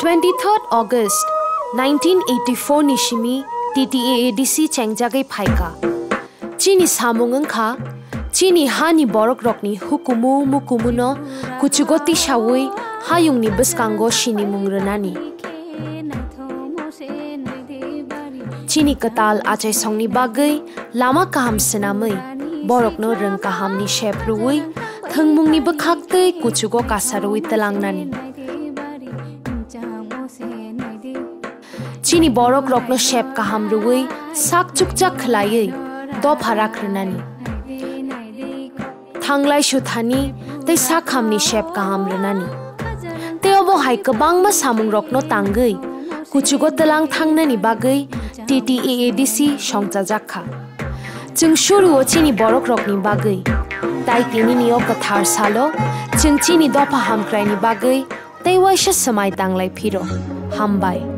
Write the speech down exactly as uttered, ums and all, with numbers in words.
Twenty-third August nineteen eighty-four ni simi T T A A D C chengjagwi phaikha. Chini samung wngkha, chini hani borokrokni hukumu mukumuno kuchugo tisawi hayungni bwskango sinimung rwnani. Chini kwtal achaisongni bagwi lama kaham swnamwi, borokno rwng kahamni sep rwui, thwngmungni bwkhaktwi kuchugo kasarwi twlangnani. Chini borokrokno sep kaham rwui sak chukchak khwlaiwi dopha rak rwnani. Thanglai suthani tei sakhamni sep kaham rwnani. Tei obo hai kwbangma samungrokno tangwi kuchugo twlang thangnani bagwi T T A A D C songchajak kha. Chwng suruo chini borokrokni bagwi. Tai tinini o kwthar salo chwng chini dopha hamkraini bagwi tei waisa swmai tanglai phiro. Hambai.